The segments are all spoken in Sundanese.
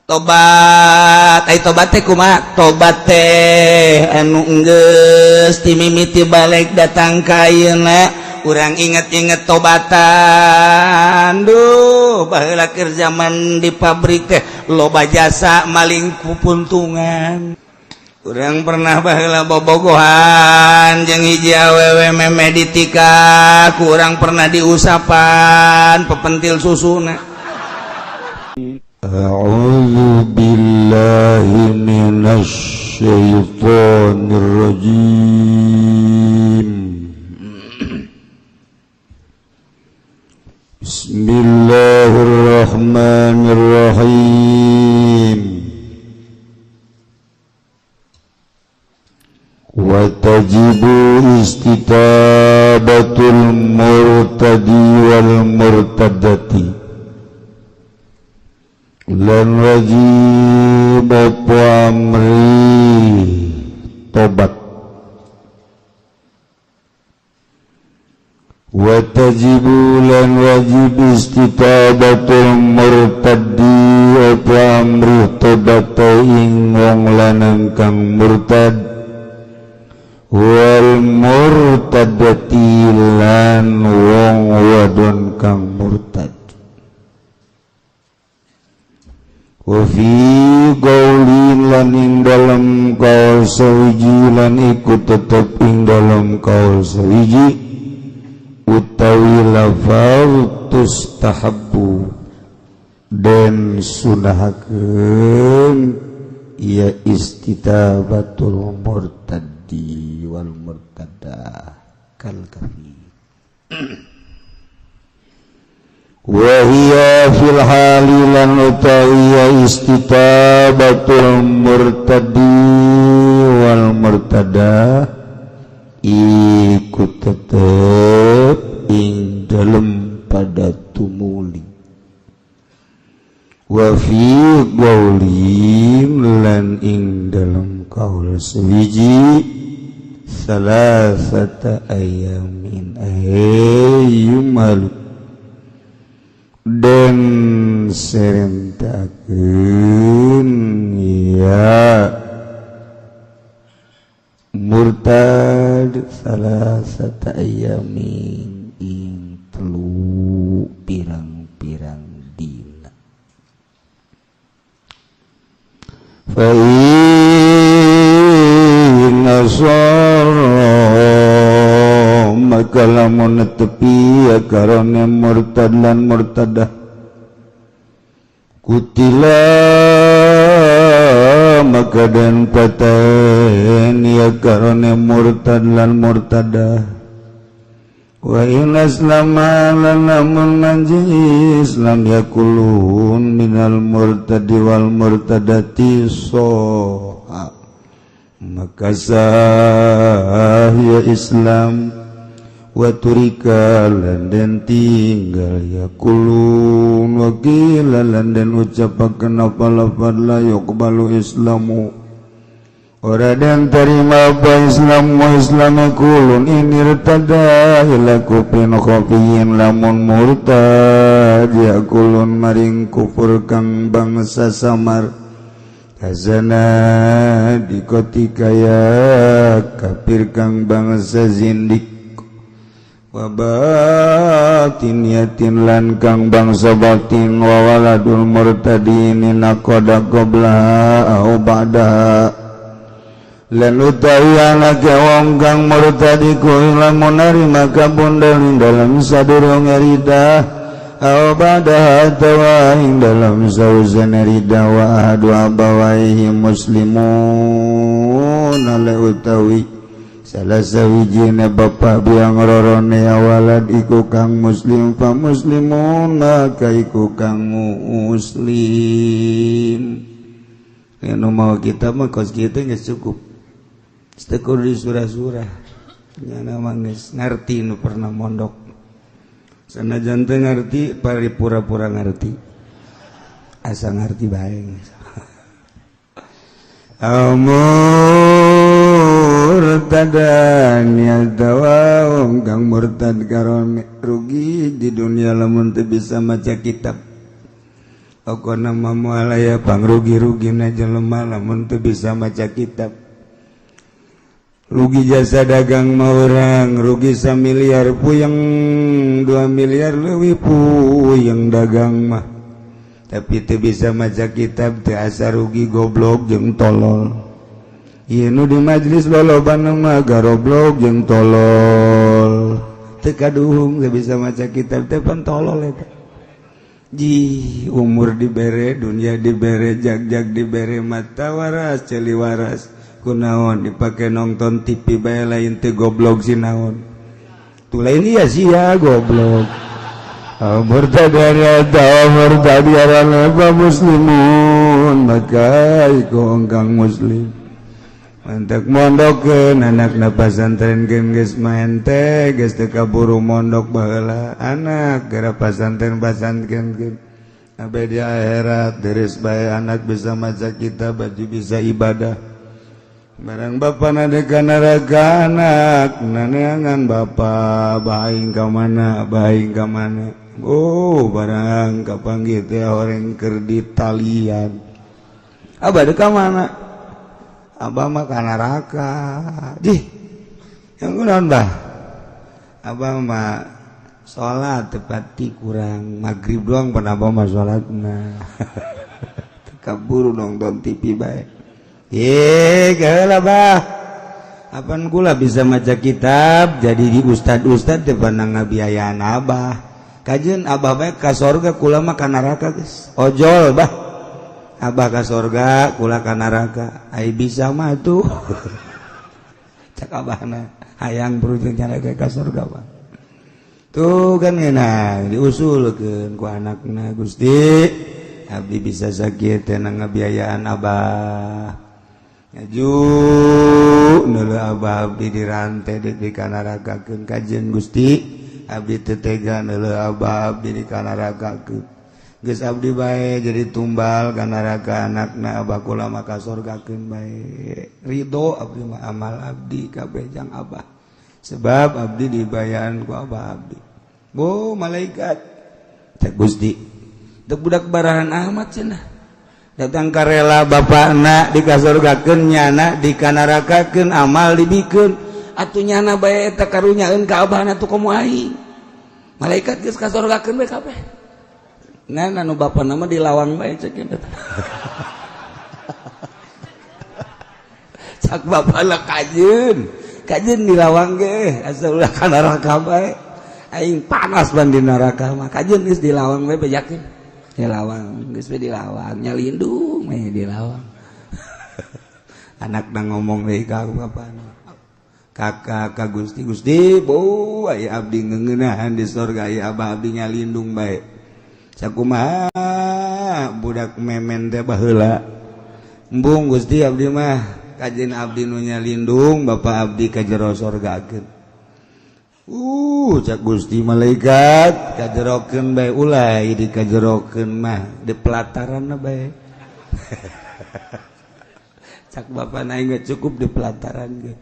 Tobat ay tobat teh kumaha? Tobat teh anu enggeus ti mimiti balik datang ka ayeuna, urang inget-inget tobatan. Duh, baheula keur zaman di pabrik teh loba jasa maling pupuntungan. Urang pernah baheula bobogohan jeung hiji awewe, meme ditika, ku urang pernah diusapan pepentil susuna. أعوذ بالله من الشيطان الرجيم. بسم الله الرحمن الرحيم. وتجب استتابة المرتد والمرتدة lan wajib apa amri tobat. Wa tajibu lan wajib istitabatul murtaddi apa amri tobat ing wong lanang kang murtad, wal murtadati lan wong wadon kang murtad. Wa fi qaulin lan ing dalem kaul sawiji, lan iku tetep ing dalem kaul sawiji utawi lafal tustahabbu den sunahakeun ya istitabatul murtaddi wal murtadah kal kafir. Wahia fil hali lan utawiya istitabatul murtadi wal murtada iku tetep ing dalem pada tumuli. Wa fi qaulim lan ing dalem kaul sewiji salasata ayamin ayyumalu dan serentakeun ya murtad salasata ayamin ing telu pirang-pirang dina. Fa inna sarra maka lamun netepi ya karone murtad lan murtadah kutila maka dan paten ya karone murtad lan murtadah. Wa in aslama lan lamun manji Islam yakulun minal murtadi wal murtadati soha maka sah ya Islam. Wa turika lan den tinggal yakulun. Wa qila lan den ucapakeun apa lafad la yuqbalu islamu ora den terima apa Islam wa Islam kulun ini irtada ila kufrin khafiyin lamun murtad yakulun maring kufur kang bangsa samar kazana dikoti kaya kafir kang bangsa zindik wa batin yatin lan kang bangsa batin. Wa waladul murtadin naqada qabla au ba'da lan utawi anake wong kang murtad iku lamun narima kabundel ing dalem sadurunge ridah au ba'da atawa ing dalem sausane ridah. Wa ahadu abawaihi muslimun ale utawi salah sawijine bapa biang rorone awalad iku kang muslim fa muslimun maka iku kang muslim. Anu mau kita mah kos kita geus cukup tekur di surah-surah nyana mah geus ngarti nu pernah mondok sanajan teu ngarti pari pura-pura ngarti asa ngarti bae. Murtadan ya tawa kang murtad karone rugi di dunia lamun teu bisa maca kitab. Pokona mah moal aya pangrugi-rugina jelema lamun teu bisa maca kitab. Rugi jasa dagang mah urang, rugi samiliar puyeng, 2 miliar leuwih puyeng dagang mah. Tapi teu bisa maca kitab teu asa rugi, goblok jeung tolol. Ieu nu di majelis lolobana mah garoblok jeung tolol. Teu kaduhung teu bisa maca kitab teh pan tolol eta. Ji umur dibere, dunia dibere, jag-jag dibere, mata waras, ceuli waras. Kunaon dipake nonton TV bae, lain teu goblok si naon. Tuh lain iya sih ya goblok. Murtad murtad apa muslimun maka iku kang muslim. Mantak mondokkeun anakna pasantren geus main teh geus teu kaburu mondok baheula anak gara pasantren pasantren sampai di akhirat deres bae anak bisa maca kitab, baju bisa ibadah. Barang bapak nade ka neraka, anak naneangan bapak baing ka mana, baing ka mana. Oh, barang kapanggih teh orang keur ditalian. Abah deuk ka mana? Abah mah ka neraka. Jih, yang kunaon bah? Abah mah salat tepati kurang maghrib doang pan abah mah salatna. Teu kaburu nonton TV bae. Ye, geula bah. Apan kula bisa maca kitab jadi di ustad-ustad teh pandang ngabiayaan abah. Kajeun abah bae ka sorga, kula mah ka neraka geus. Ojol bah. Abah ka sorga, kula ka neraka. Ai bisa mah tuh. Cak abahna hayang berujung nyana ka sorga bah. Tuh kan ngeunah diusulkeun ku anakna, Gusti abdi bisa sakit teh ngabiayaan abah. Ngaju neuleuh abah abdi dirantai di kanarakakeun. Kajeun Gusti abdi teu tega neuleuh abah abdi dikanarakakeun. Geus abdi bae jadi tumbal ka neraka anakna abah, kula mah ka sorgakeun bae. Ridho abdi mah, amal abdi kabeh jang abah. Sebab abdi dibayaan ku abah abdi. Bo malaikat cek Gusti teu budak barahan amat cenah. Datang karela bapakna dikasorgakeun, nyana dikanarakakeun, amal dibikeun atuh nyana bae eta karunyaeun ka abahna tuh komo aing. Malaikat geus kasorgakeun bae kabeh. Nah, anu bapakna mah di lawang bae cek eta. Cak bapakna kajeun. Kajeun di lawang ge asal ulah ka neraka bae. Aing panas ban di neraka mah. Kajeun geus di lawang bae bejakeun. Di lawang geus we di lawang nyalindung we di lawang. Anakna ngomong deui ka bapana. Kakak ka Gusti, Gusti, bo aya abdi ngeuneunahan di sorga, aya abah abdi nyalindung bae. Sakumaha budak memen teh baheula. Embung Gusti abdi mah kajeun abdi nu nyalindung bapak abdi ka jero sorgakeun. Cak Gusti malaikat kajerokeun bae, ulah di kajerokeun mah di pelataran bae. Cak bapak aing cukup di pelataran ge.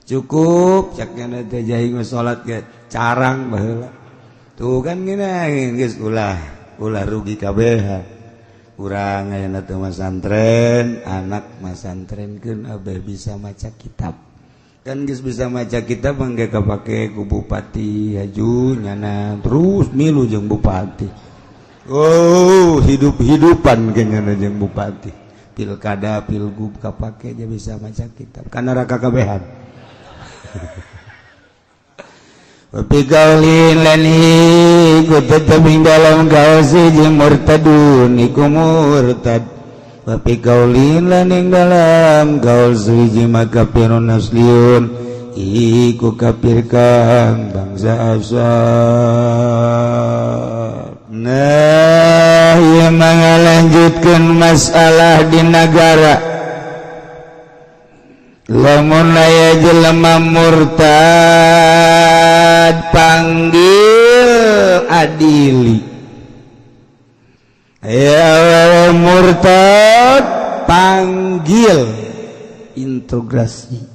Cukup cak nyana teh jaing salat ge carang baheula. Tuh kan gini geus ulah ulah rugi kabeh. Urang ayeuna teh masantren, anak masantrenkeun abeh bisa maca kitab. Kan geus bisa maca kitab mangga kapake ku bupati haju nyana terus milu jeung bupati. Oh, hidup-hidupan ge nyana jeung bupati. Pilkada, pilgub kapake dia bisa maca kitab. Ka neraka kabehan. Wafi qaulin lan iku tetep ing dalam kaul siji murtadun iku murtad. Wafi qaulin lan ing dalam kaul siji makafirun asliun iku kafir kang bangsa asal. Nah, ieu mah ngalanjutkeun masalah di negara. Lamun aya jelema murtad panggil adili. Aya murtad panggil integrasi.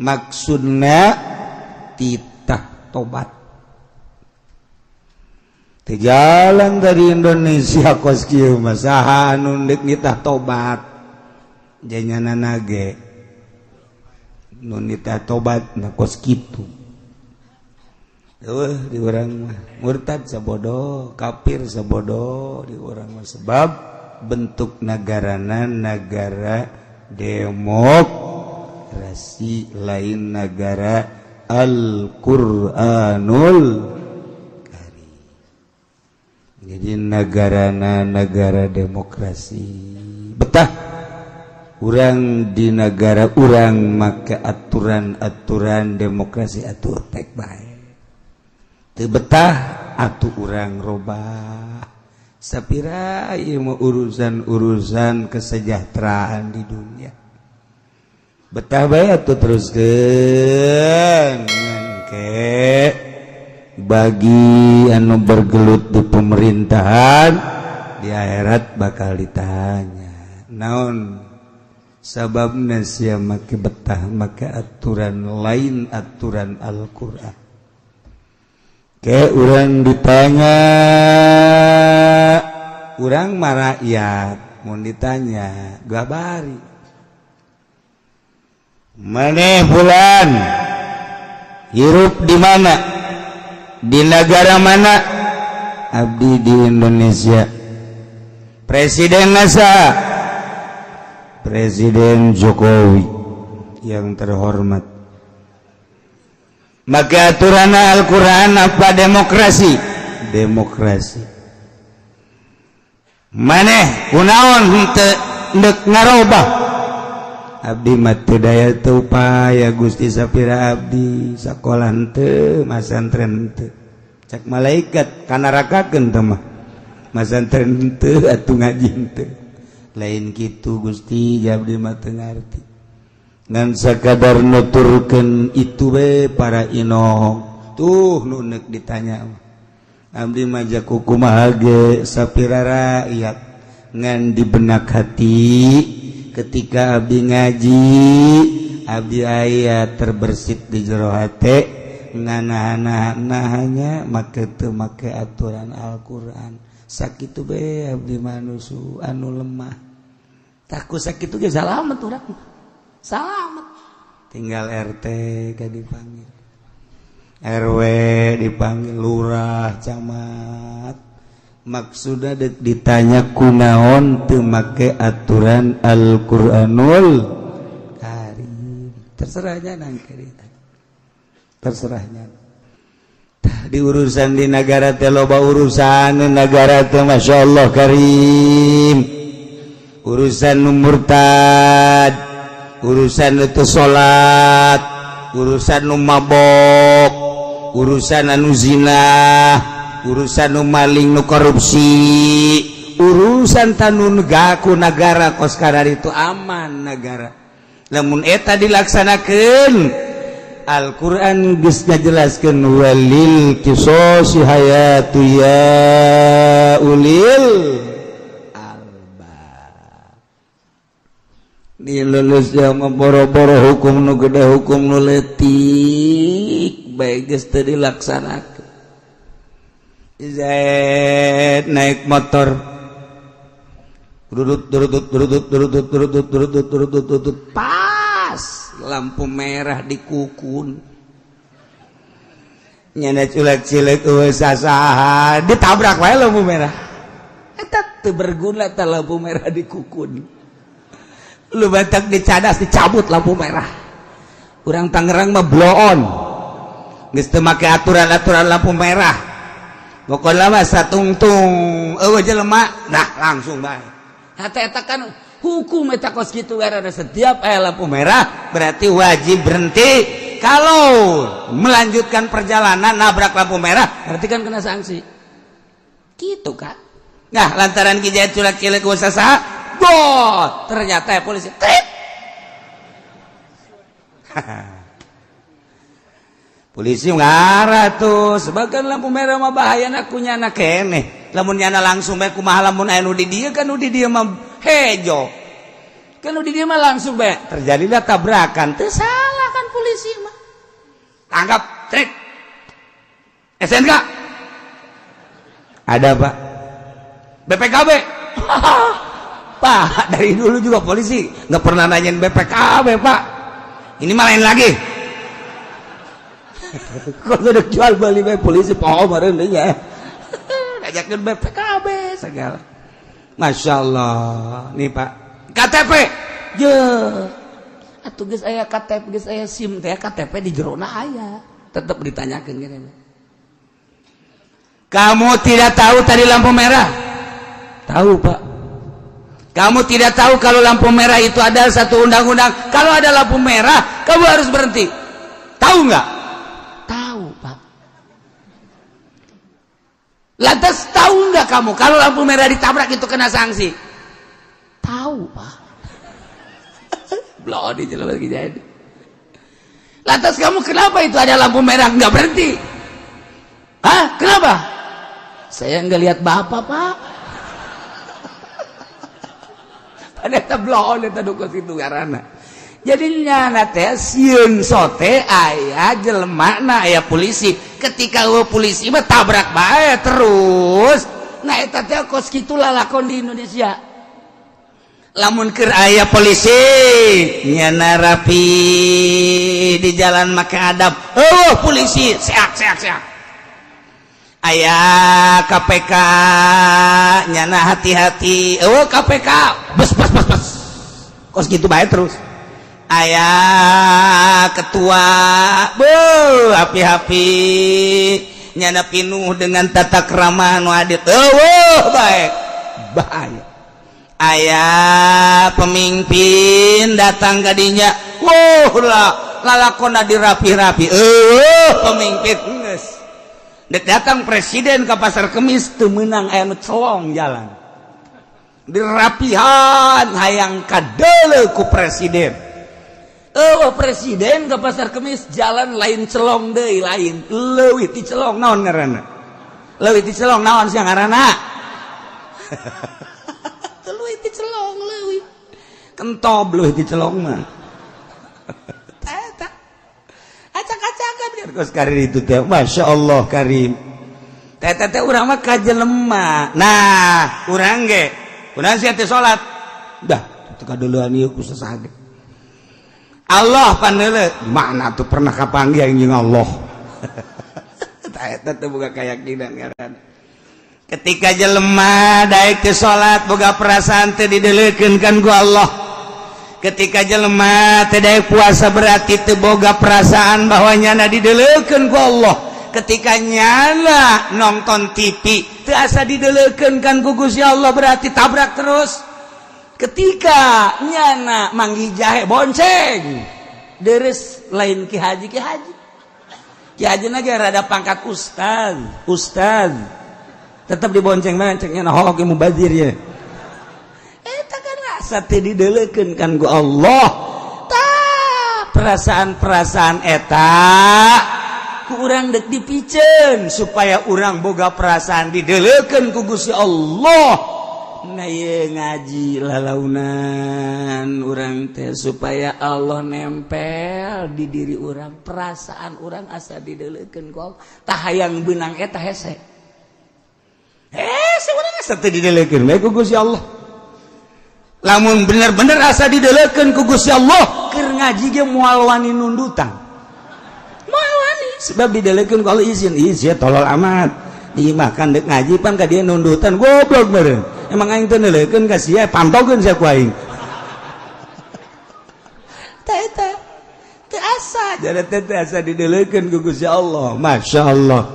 Maksudna titah tobat. Teu jalan dari Indonesia kos kieu mah. Saha anu deuk nitah tobat? Janyana ge nu nitah tobat na kos kitu. Eueuh, di urang mah murtad sabodo, kafir sabodo di urang mah, sebab bentuk negarana negara demokrasi, lain negara Al-Qur'anul Karim. Jadi negarana negara demokrasi. Betah urang di negara urang make aturan-aturan demokrasi atuh tek bae. Teu betah atuh urang robah. Sapira ieu mah urusan-urusan kesejahteraan di dunia. Betah bae atuh teruskeun. Ngan ke bagi anu bergelut di pemerintahan, di akhirat bakal ditanya naon sababna sia make betah make aturan lain aturan Al-Qur'an. Ke urang ditanya, urang mah rakyat, mun ditanya gabari maneh bulan hirup di mana, di negara mana? Abdi di Indonesia. Presiden NASA Presiden Jokowi yang terhormat. Maka aturan Al-Quran apa demokrasi? Demokrasi. Maneh kunaon henteu ndek ngarobah? Abdi mah teu daya teu upaya, Gusti, sapira abdi sakola henteu, masantren henteu. Cek malaikat kanarakakeun teh mah, masantren henteu atuh ngaji henteu. Lain kitu, Gusti, abdi mah teu ngarti, ngan sakadar nuturkeun itu we. Para inohong tuh nu neuk ditanya. Abdi mah kumaha ge sapira rakyat, ngan di benak hati ketika abdi ngaji, abdi aya terbersit di jero hate nganahan-nahanya make teu make aturan Al-Qur'an. Sakitu be abdi manusia anu lemah. Takut sakitu ge salamet urang, salamet. Tinggal RT ka dipanggil, RW dipanggil, lurah, camat, maksudnya dek ditanya kunaon teu make aturan Al-Qur'anul Karim. Terserahnya nang terserahnya di urusan di negara teh. Loba urusan negara teh, Masya Allah Karim. Urusan nu murtad, urusan itu salat, urusan nu mabok, urusan anu zina, urusan nu maling, nu korupsi, urusan tanun gaku negara kos itu aman negara lamun eta dilaksanakan. Al-Quran geus ngajelaskeun walil qisosi hayatu ya ulil albab. Di Indonesia mah boro-boro hukum nu gede, hukum nu leutik bae geus teu dilaksanakeun. Zaid naik motor, durut durut durut durut durut durut durut durut, pas lampu merah dikukun, nyana culek cilek sasaha, ditabrak wae lampu merah eta. Teu berguna ta lampu merah dikukun. Lu batak dicadas, dicabut lampu merah. Urang Tangerang mah bloon, geus teu make aturan-aturan lampu merah. Pokoknya mah satungtung eueuh jelema, nah langsung bae. Hata eta kan hukum eta kos kitu gara. Setiap aya lampu merah berarti wajib berhenti. Kalau melanjutkan perjalanan nabrak lampu merah berarti kan kena sanksi gitu kan. Nah, lantaran kijai culak cilek saha bot, ternyata ya polisi trip. Polisi ngarah tuh sebagian lampu merah mah bahaya aku nyana keneh. Lamun nyana langsung bae kumaha? Lamun aya nu di dieu kan, nu di dieu mah hejo kan, nu di dieu mah langsung bae terjadilah tabrakan. Teu salah kan polisi mah, tangkap, trik SNK. Ada, Pak. BPKB, Pak. Dari dulu juga polisi nggak pernah nanyain BPKB, Pak. Ini mah lain lagi. Kalau udah jual beli bae polisi poho meureun ya. Ngajakeun BPKB segala. Masya Allah nih, Pak. KTP je atuh, geus aya KTP, geus aya SIM teh, KTP di jerona aya, tetep ditanyakeun gini. Kamu tidak tahu tadi lampu merah? Tahu, Pak. Kamu tidak tahu kalau lampu merah itu ada satu undang-undang, kalau ada lampu merah kamu harus berhenti, tahu nggak? Tahu, Pak. Lantas tahu nggak kamu kalau lampu merah ditabrak itu kena sanksi? Tahu, Pak. Belum di jalan lagi jadi. Lantas kamu kenapa itu ada lampu merah nggak berhenti? Hah? Kenapa? Saya nggak lihat bapak, Pak. Pada bloon eta dukun itu karena. Jadi nyana teh sieun sote aya jelema na aya polisi. Ketika eueuh polisi mah tabrak bae terus. Nah, eta teh kos kitu lalakon di Indonesia. Lamun keur aya polisi nyana rapi di jalan make adab. Oh, polisi seak seak seak. Aya KPK nyana hati-hati. Oh, KPK bes bes bes bes. Kos gitu bae terus. Aya ketua be hapi-hapi nyana pinuh dengan tata krama nu adil. Oh, baik bahaya. Aya pemimpin datang kadinya, wow lah, lalakona dirapi-rapi. Eh, pemimpin geus dek datang presiden ke Pasar Kemis teu meunang, aya nu celong jalan dirapihan hayang kadeuleu ku presiden. Oh, presiden ke Pasar Kemis jalan lain celong deui, lain leuwih ti celong. Naon ngaranna leuwih ti celong? Naon sia ngaranna leuwih ti celong? Leuwih kentob leuwih ti celong mah. Eta acak-acakan biar kos karir itu teh. Masya Allah karim. Teh teh urang mah ka jelema. Nah, urang ge urang sia teh salat dah teu kadeulean ieu ku sasaha. Allah paneule mana tuh pernah kapanggih jeung Allah. Tah, eta teh boga keyakinan ngaranna. Ketika jelema daek teu salat boga perasaan teu dideulekeun kan ku Allah. Ketika jelema teu daek puasa berarti teu boga perasaan bahwa nyana dideulekeun ku Allah. Ketika nyana nonton TV teu asa dideulekeun kan ku Gusti Allah, berarti tabrak terus. Ketika nyana manggih jahe bonceng deres, lain ki haji, ki haji, ki haji lagi rada pangkat ustaz, ustaz tetap dibonceng boncengnya. Nah, hoki mubazir ya. Eta kan rasa teu dideulekeun kan ku Allah. Tah, perasaan-perasaan eta ku urang dek dipiceun supaya urang boga perasaan dideulekeun ku Gusti Allah. Nah, ieu ngaji lalaunan urang teh supaya Allah nempel di diri urang, perasaan urang asa dideulekeun ku Allah. Tah, hayang beunang eta hese hese, urang asa teu dideulekeun bae ku Gusti Allah. Lamun bener-bener asa dideulekeun ku Gusti Allah, keur ngaji ge moal wani nundutan, moal wani, sebab dideulekeun ku Allah. Izin izin, tolol amat. Ieu mah kan dek ngaji pan ka dia nundutan, goblok meureun. Emang aing teu neuleukeun ka sia, pantaukeun sia ku aing. Tah, eta teu asa jadi teh teu asa dideulekeun ku Gusti Allah. Masya Allah.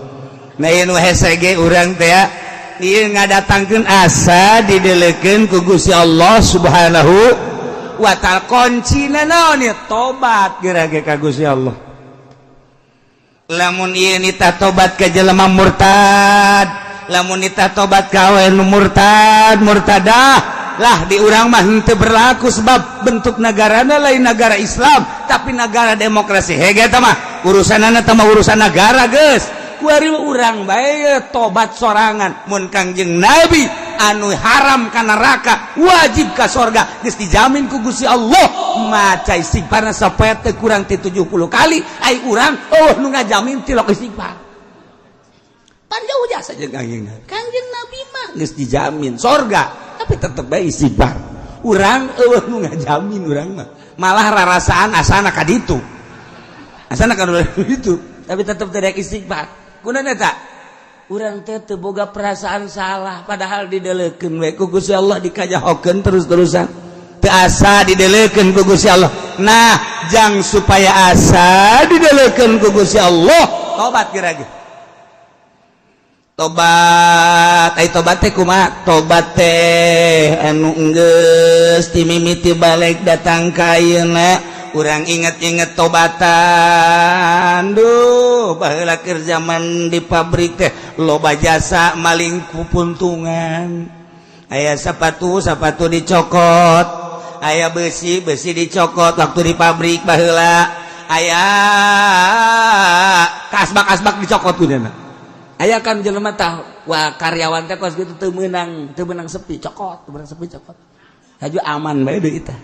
Nah, ieu nu hese ge urang teh ya, ieu ngadatangkeun asa dideulekeun ku Gusti Allah Subhanahu wa Ta'ala. Kuncina naon ieu? Tobat geura ge ka Gusti Allah. Lamun ieu nita tobat ka jelema murtad, lamun nita tobat ka awewe nu murtad, murtadah lah, di urang mah henteu berlaku sebab bentuk negarana lain negara Islam tapi negara demokrasi. Hege eta mah urusanana teh mah urusan negara geus. Kuari urang bae tobat sorangan. Mun Kangjeng Nabi anu haram ka neraka, wajib ka sorga, geus dijamin ku Gusti Allah, maca istighfarna sapoe teu kurang ti 70 kali, ai urang oh nu ngajamin tilok istighfar. Pan jauh jasa jeung Kangjeng Nabi. Kangjeng Geus dijamin sorga, tapi tetep bae istighfar. Urang euweuh nu ngajamin. Urang mah malah rarasaan asana ka ditu, asana ka ditu, tapi tetep tidak istighfar. Kunaon eta? Urang teh teu boga perasaan salah, padahal didelekeun we ku Gusti Allah, dikajahokeun terus-terusan, teu asa didelekeun ku Gusti Allah. Nah, jang supaya asa didelekeun ku Gusti Allah, tobat kira-kira. Tobat ai tobat teh kumaha? Tobat teh anu enggeus ti mimiti balik datang ka ayeuna, urang inget-inget tobatan. Duh, baheula keur zaman di pabrik teh loba jasa maling pupuntungan. Aya sepatu, sepatu dicokot. Aya besi, besi dicokot. Waktu di pabrik baheula aya kasbak, kasbak dicokot. Kunyana aya kan jelema tah, wah, karyawan teh kos gitu, teu meunang, teu meunang sepi, cokot, teu meunang sepi, cokot. Haju aman bae deui tah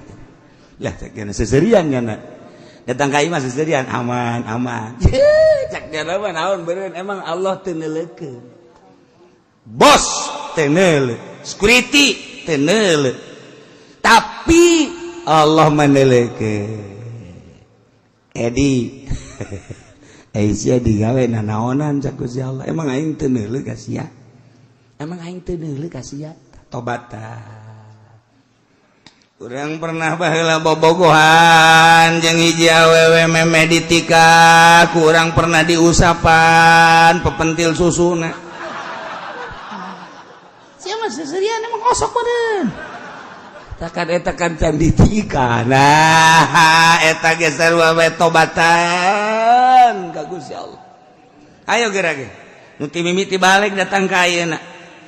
lah. Cek gana seserian, gana datang ka imah seserian, aman aman. Cek gana mah naon beureun, emang Allah teu neuleukeun, bos teu neuleuh, security teu neuleuh, tapi Allah meneuleukeun. Edi, eh, sia digawe nanaonan? Cak Gusti Allah, emang aing teu neuleuh ka sia? Emang aing teu neuleuh ka sia? Tobatan. Urang pernah baheula bobogohan jeung hiji awewe, memeh ditikah, kurang pernah diusapan pepentil susuna. Siapa seserian, emang osok meureun. Takan eta kan can ditikah. Nah, eta ge sarua we, tobatan ka Gusti Allah. Ayo geura ge. Nu ti mimiti balik datang ka ayeuna.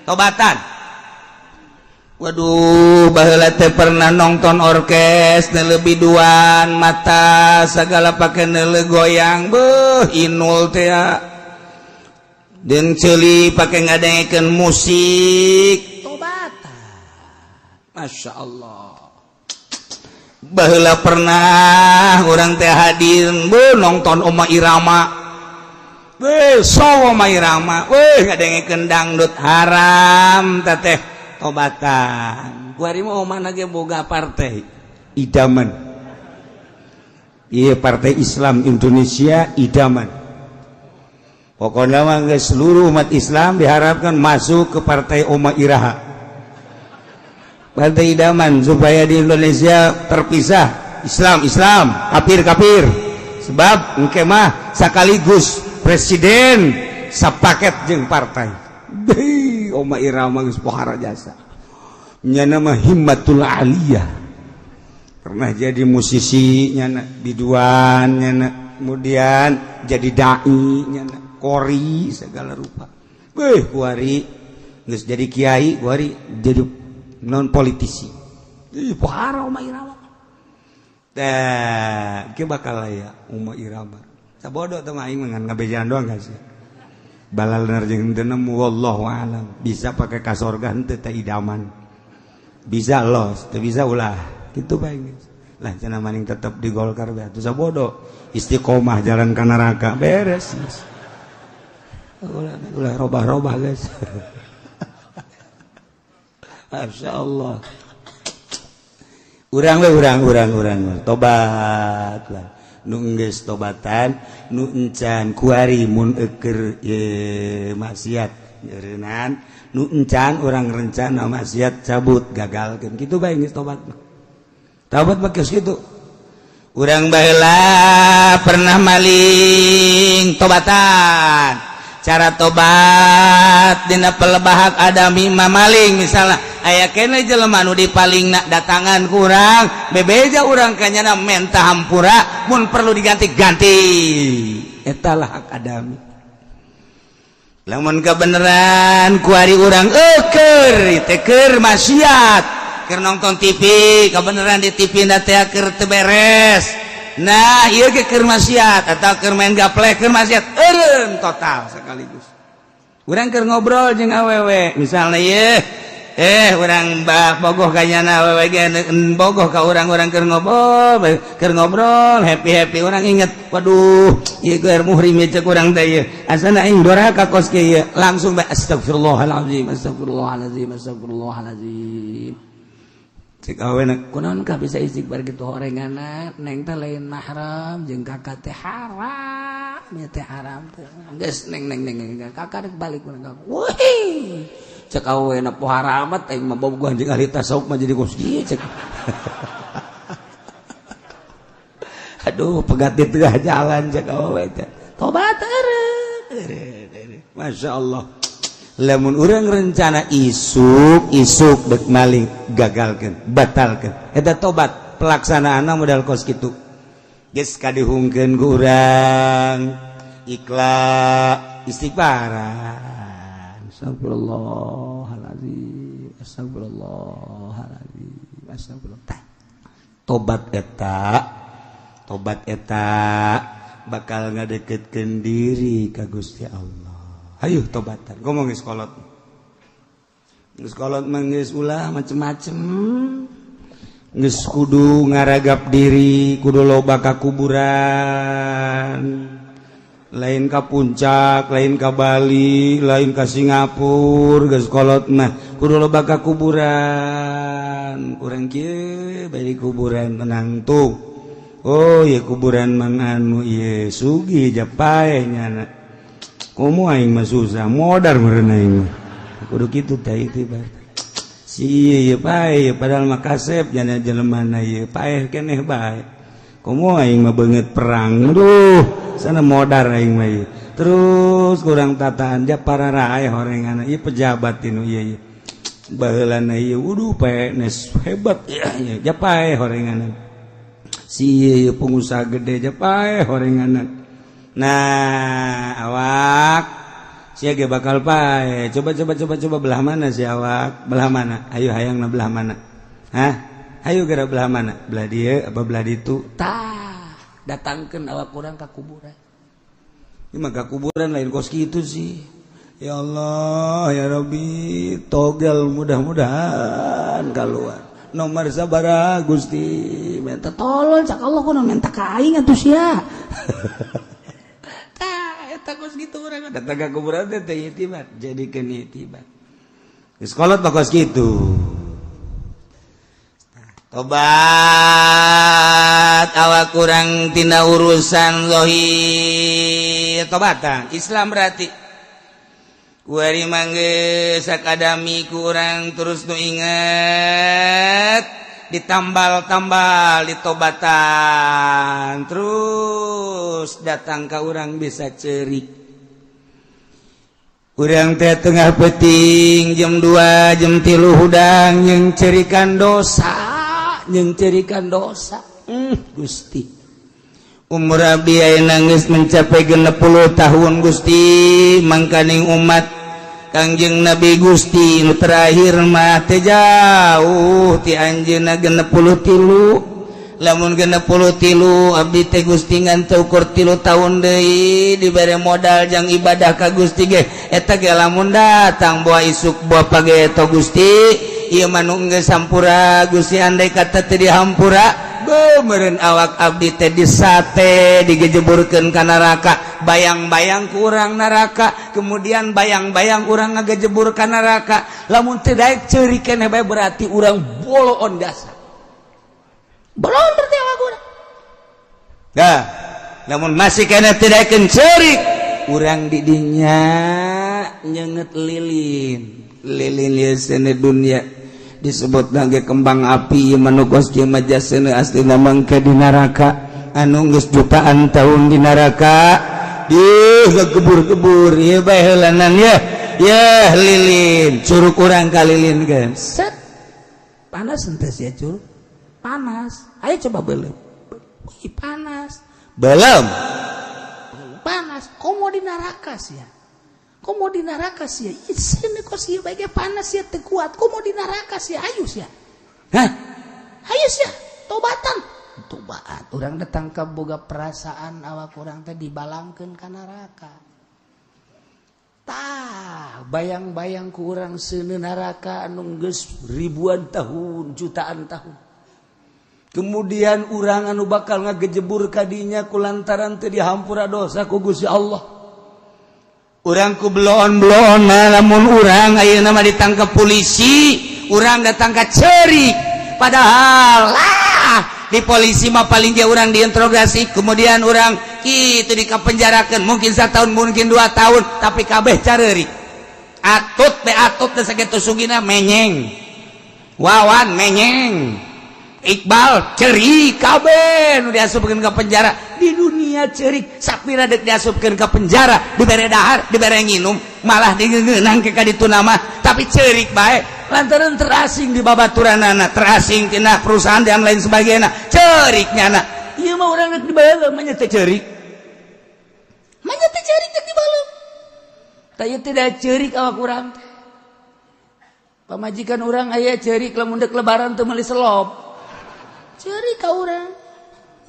Tobatan. Waduh, baheula teh pernah nonton orkes, lebih duan mata segala pakai neuleuh goyang, beuh, inul teh dan ceuli pakai ngadengekeun musik. Tobatan. Masya Allah, baheula pernah urang teh hadir, beuh, nonton Oma Irama. Beuh, so Oma Irama, weh, ngadengekeun dangdut haram teteh. Tobatan. Kuari mah mana ge boga partai idaman. Iya, Partai Islam Indonesia Idaman. Pokoknya mah seluruh umat Islam diharapkan masuk ke Partai Oma Iraha, Partai Idaman, supaya di Indonesia terpisah Islam Islam, kafir kafir. Sebab engke mah sekaligus presiden sapaket jeung partai. Deh, Oma Irama geus pohara jasa. Nyana mah himmatul aliyah. Pernah jadi musisi nyana, biduan nyana, kemudian jadi dai nyana, kori segala rupa. Beuh, kuari geus jadi kiai, kuari jadi non politisi. Ih, pohara Oma Irama. Tah, ke bakal aya Oma Irama. Sabodo teh mah, aing mah ngan ngabejaan doang sih. Balal jeung teu nemu, wallahu alam. Bisa pakai ka sorga henteu teh idaman? Bisa los, teu bisa ulah. Kitu bae lah. Cenah maning tetep di Golkar bae atuh, sabodo istiqomah jalan ka neraka, beres. Ulah, ulah robah-robah, guys. Masya Allah. Urang we, urang urang urang tobat lah. Nu geus tobatan, nu encan kuari mun eker ye maksiat nyeureunnan, nu encan urang rencana maksiat cabut, gagalkeun, kitu bae geus tobat. Tobat mah geus kitu. Urang baheula pernah maling, tobatan. Cara tobat dina pelebah hak adami mamaling misalnya, aya kene jelema nu dipalingna, datangan kurang bebeja urang kanyana, menta hampura, mun perlu diganti, ganti. Etalah hak adami. Lamun kebenaran kuari urang eker teh keur maksiat, keur nonton TV, kebenaran di TV na teh keur teu beres. Nah, ieu ge keur maksiat, atau keur main gaplek, keur maksiat, eureun total sekaligus. Urang keur ngobrol jeung awewe misalnya, ye. Urang bah bogoh kanyana awewe ge bogoh ka urang-urang keur ngobrol happy happy. Urang inget, waduh, ieu keur muhrim cek urang teh ieu, asana aing doraka kos kieu. Langsung bae astagfirullahalazim, astagfirullahalazim, astagfirullahalazim. Cek awena, kunaon ka bisa istighfar gitu horenganna? Neng teh lain mahram jeung kakak teh, haram ya teh, haram teh. Geus, neng, neng, neng, kakak rek balik. Wih, cek awena, pohara amat aing mah bogohan jeung ahli tasawuf mah jadi kos kieu cek. Aduh, pegat di tengah jalan cek awewe teh. Tobat. Masya Allah, lamun urang rencana isuk isuk dek maling, gagalkan, batalkan eta tobat. Pelaksanaan modal kos kitu geus kadihungkeun ku urang, ikhlas, istighfaran, astagfirullahaladzim, astagfirullahaladzim, astagfirullah. Tobat eta, tobat eta bakal ngadeketkeun diri ka Gusti Allah. Ayo tobatan, ngomong geus kolot, geus kolot mah geus ulah macem-macem, geus kudu ngaragap diri, kudu loba ka kuburan, lain ka Puncak, lain ka Bali, lain ka Singapura. Geus kolot mah kudu loba ka kuburan. Urang kieu bae di kuburan tenang tuh. Oh ya, kuburan mang anu ieu sugih japae nyana, komo aing mah susah modar meureun aing mah. Kudu kitu teh itibar si ieu pae, padahal mah kasep jana jelema ieu, paeh keneh bae. Komo aing mah beungeut perang, duh, sana modar aing mah ieu. Terus kurang tataan ja para rae horengan ieu pejabat tinu ieu ieu baheulana ieu, waduh, PNS hebat ya, ja pae horengan si ieu pengusaha gede, ja pae horengan. Nah, awak sia ge bakal pae. Coba, coba, coba, coba, belah mana si awak? Belah mana? Ayo, hayang na belah mana? Hah, ayo geura, belah mana? Belah dieu apa belah ditu? Tah, datangkan awak kurang ke kuburan. Ini mah ke kuburan lain kos gitu sih. Ya Allah, ya Rabbi, togel mudah-mudahan keluar nomor sabara Gusti, minta tolong. Cak Allah, kudu minta ka aing atuh sia. Tah, eta kos gitu urang datang ke kuburan teh teh itibar, jadikeun itibar. Geus kolot mah kos kitu. Tobat awak kurang tina urusan zahir, tobatan Islam berarti kuari mangge sakadami kurang terus nu inget, ditambal-tambal, ditobatan terus, datang ke urang bisa cerik. Urang teh tengah peting jam 2, jam 3 hudang yang cerikan dosa, yang cerikan dosa. Gusti, umur abdi ayeuna geus mencapai 60 tahun Gusti, mangkaning umat Kangjeng Nabi Gusti nu terakhir mah teh jauh ti anjeunna 63. Lamun 63 abdi teh Gusti, ngan teu ukur 3 tahun deui dibere modal jang ibadah ka Gusti ge, eta ge lamun datang boa isuk boa pageto Gusti. Ieu mah nu geus hampura Gusti. Andai kata teu dihampura, beuh, awak abdi teh disate, digejeburkeun ka neraka. Bayang-bayang kurang neraka, kemudian bayang-bayang urang ngagejebur ka neraka. Lamun teu daek ceurik keneh bae, berarti urang boloon jasa, boloon berarti awak urang. Dah, lamun masih keneh teu daekeun ceurik, urang di dinya nyenget lilin. Lilin ieu seuneu dunia disebut lagi kembang api manukos kieu mah jasana aslina mangke di neraka, anu geus jutaan tahun di neraka di kebur-kebur ieu bae heulanan ya. Ya, lilin curug urang ka lilin kan set panas henteu sia? Curug panas. Ayo coba belum. Wih, panas. Belum panas. Komo di neraka sia, komo di neraka sia. Sini kok sia bae panas sia, teu kuat. Komo di neraka sia. Ayo sia. Hah, ayo sia tobatan, tobat. Urang datang ke boga perasaan awak urang teh dibalangkeun ka neraka. Tah, bayang-bayang ku urang seuneu neraka anu geus ribuan tahun, jutaan tahun. Kemudian urang anu bakal ngagejebur kadinya kulantaran teu dihampura dosa ku Gusti Allah. Urang ku bloon-bloon, lamun urang ayeuna mah ditangkap polisi, urang datang ka cerik. Padahal lah di polisi mah paling dia urang diinterogasi, kemudian urang itu dikapenjarakan mungkin 1 tahun, mungkin 2 tahun, tapi kabeh careuri. Atut be atut teh sakitu sugina menyeng, Wawan menyeng, Iqbal cerik, kabeh nu diasupkeun ke penjara di dunia cerik. Sapira dek diasupkeun ke penjara, dibere dahar, dibere nginum, malah digeungeunang ke kaditu nama, tapi cerik bae lantaran terasing di babaturanana, terasing tina perusahaan dan lain sebagainya, cerik nyana. Ieu mah urang rek dibalem mah teh cerik, mah teh cerik rek dibalem. Tah, ieu tidak cerik awak urang. Pamajikan urang aya cerik lamun dek lebaran teu meuli selop, cerik ka urang,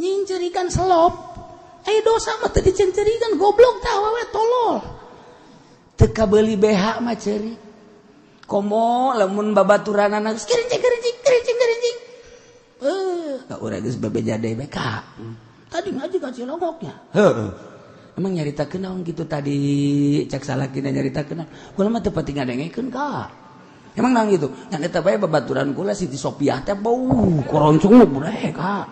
nyingcerikan selop. Aya dosa mah teu dicencerikan, goblok tah awewe tolol. Teu kabeuli BH mah cerik. Komo lamun babaturanana geus kerincing kerincing kerincing kerincing. Eh, ka urang geus bebeja deui bae ka. Tadi ngaji ka Cilongoknya. Heeh. Emang nyaritakeun naon kitu tadi? Cek salakina nyaritakeun. Kula mah teu pati ngadengekeun ka. Emang naon gitu? Ngan eta bae babaturan kula Siti Sopiah teh bau koroncong gede ka.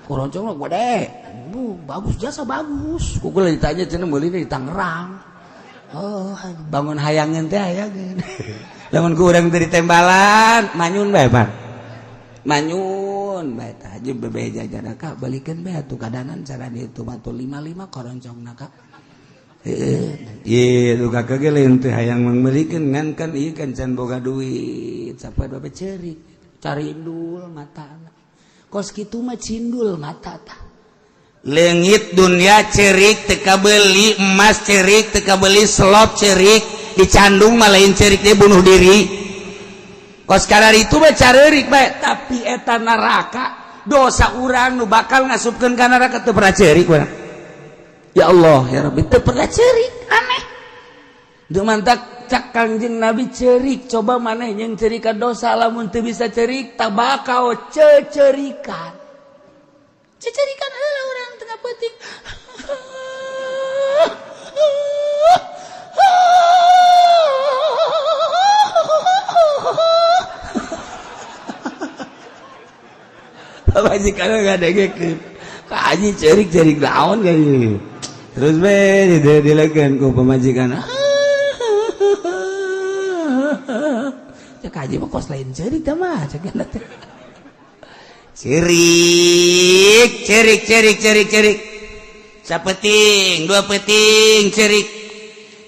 Koroncong gede. Bu, bagus jasa bagus. Ku kula ditanya cenah meuli di Tangerang. Oh, bangun hayangeun teh hayangeun. Lamun ku urang teh ditembalan, manyun bae, Pak. Manyun bae tah jeung bebeja jana ka balikeun bae atuh kadanan cara ditu mah tuh 55 koroncongna ka. Heeh, ieu kakak ge lain teh hayang mangmeulikeun, ngan kan ieu kan can boga duit, sampai babe cerik, carindul mata. Kos kitu mah cindul mata tah. Leungit dunia cerik, teu kabeli emas cerik, teu kabeli selop cerik, dicandung mah lain cerik dia, bunuh diri. Kos kadar itu mah careurik bae, tapi eta neraka dosa urang nu bakal ngasupkeun ka neraka teu pernah cerik urang. Ya Allah ya Rabbi, teu pernah cerik, aneh. Duh, mantak cak Kangjeng Nabi cerik, coba maneh yang cerikan dosa lamun teu bisa cerik tabakau cecerikan. Cecerikan heula urang tengah peuting. Pamajikan ngadengekeun. Ka haji cerik-cerik naon kayaknya. Terus be dilekeun ku pamajikan. Cek haji mah kos lain cerik teh mah cek teh. Cerik, cerik, cerik, cerik, cerik. Sapeting, dua peting cerik.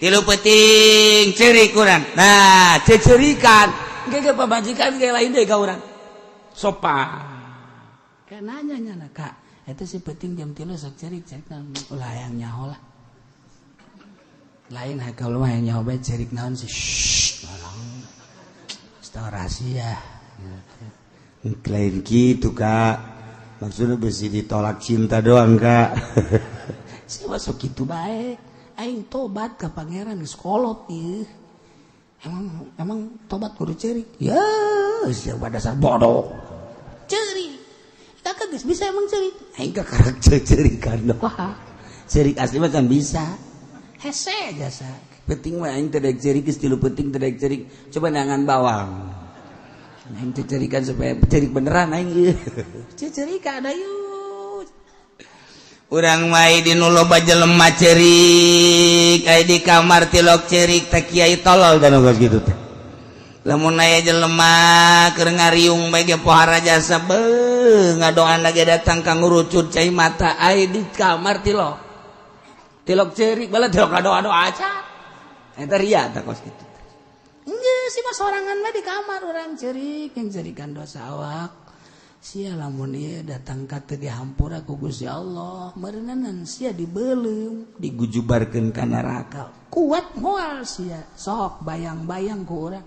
Tilu peting cerik kurang. Nah, cecerikan. Ge pamajikan ge lain deui ka urang. Sopan. Kayak nanya nyana kak, itu si peting jam 3 sok cerik cerik ulah hayang nyaho lah. Lain kalau mah hayang nyaho bae cerik naon sih. Shh, tolong. Tahu rahasia. Lain gitu kak, maksudnya besi ditolak cinta doang kak. Saya masuk gitu baik. Aing tobat ke pangeran geus kolot ieu. Emang emang tobat kudu cerik. Ya, siapa dasar bodoh. Cerik. Kakak geus bisa emang cerik. Aing kakarek cerikan doang. Cerik asli mah kan bisa. Hese jasa. Penting mah aing teh daek cerik geus 3 penting teh daek cerik. Coba nangan bawang. Aing teh cerikan supaya cerik beneran aing ieu. Cerikan ayo. Urang mah di nu loba jelema cerik, aya di kamar tilok cerik teh kiai tolol dan geus kitu teh. Lamun aya jelema keur ngariung bae ge pohara jasa beuh ngadoan lagi datang ka ngurucut cai mata aya di kamar tilok. Tilok cerik bala tilok ngadoa-doa aja. Eta ria tah kos kitu. Enggeus sih mah sorangan mah di kamar urang cerik yang cerikan dosa awak. Sia lamun ieu datang ka teu dihampura ku Gusti Allah, meureunan sia dibeuleum, digujubarkeun ka neraka. Kuat moal sia, sok bayang-bayang ku urang.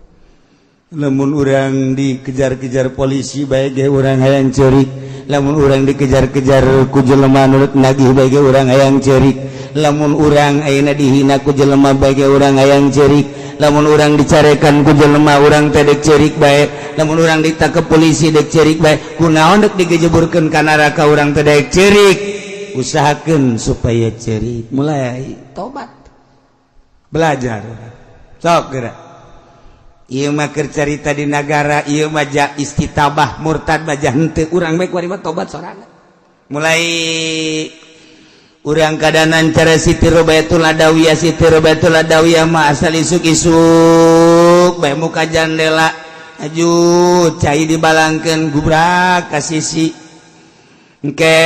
Lamun urang dikejar-kejar polisi bae ge urang hayang ceurik, lamun urang dikejar-kejar ku jelema nu nagih bae ge urang hayang ceurik, Lamun urang ayeuna dihina ku jelema bae ge urang hayang ceurik, lamun urang dicarekan ku jelema urang teh dek ceurik bae, lamun urang ditangkep polisi dek ceurik bae. Kunaon dek digejeburkeun ka neraka urang teh dek ceurik? Usahakeun supaya ceurik, mulai tobat, belajar. Sok geura. Ieu mah keur carita di nagara, ieu mah ja istitabah murtad mah ja henteu. Urang bae kuari mah tobat sorangan. Mulai urang kadanan cara Siti Robiatul Adawiyah. Siti Robiatul Adawiyah mah asal isuk-isuk bae muka jandela, aju cai dibalangkeun, gubrak ka sisi. Engke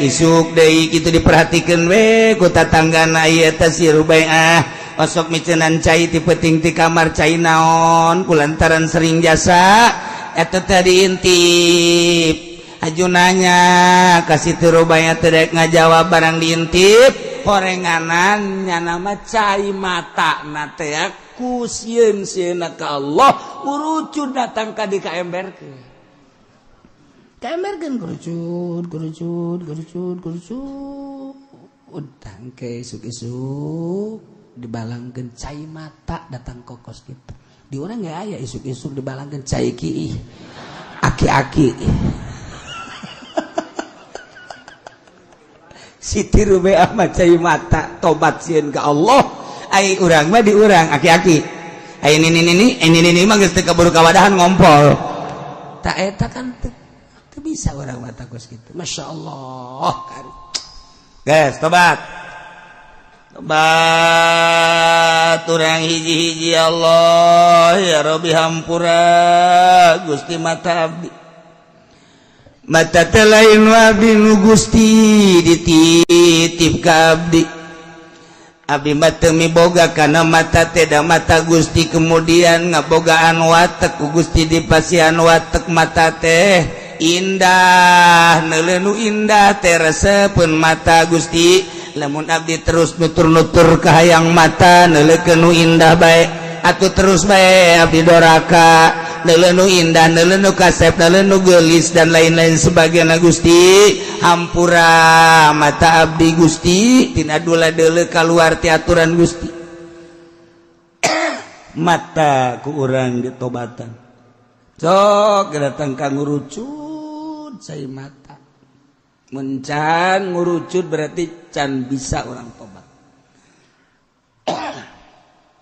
isuk deui kitu diperhatikeun we ku tatanggana, ieu teh si Rubaiah osok micenan cai ti peuting ti kamar, cai naon? Kulantaran sering jasa eta teh diintip. Aju nanya ka Siti Rubaiah teh dek ngajawab. Barang diintip horenganan, nyana mah cai mata na teh ku sieun sieuna ka Allah urucud datang ka di ka emberkeun, ka emberkeun, kerucut kerucut kerucut kerucut. Tangke isuk-isuk dibalangkeun cai mata datang kokos gitu. Di urang nggak aya isuk-isuk dibalangkeun cai ki aki-aki. Siti Rubiah mah cai mata, tobat sieun ka Allah. Ai urang mah di urang aki-aki, ai ini ini ini ini ini mah geus teu kaburu kawadahan ngompol. Tak eta kan teu bisa urang mah kos kitu. Masya Allah. Guys, tobat, tobat urang hiji-hiji. Allah ya Rabbi, hampura Gusti mata abdi. Mata teh lain abdi nu Gusti dititip ka abdi. Abdi mah teu miboga kana mata teh, da mata Gusti kemudian ngabogaan watek, ku Gusti dipasihan watek mata teh indah, neuleuh nu indah teh resepeun mata. Gusti, lamun abdi terus nutur-nutur kahayang mata neuleukeun nu indah bae, atuh terus bae abdi doraka, neuleuh nu indah, neuleuh nu kasep, neuleuh nu geulis, dan lain-lain sebagainya. Gusti, hampura mata abdi Gusti tina dula deuleu kaluar ti aturan Gusti. Mata ku urang ditobatan. Sok datang ka ngurucut cai mata. Mencan ngurucut berarti can bisa orang tobat.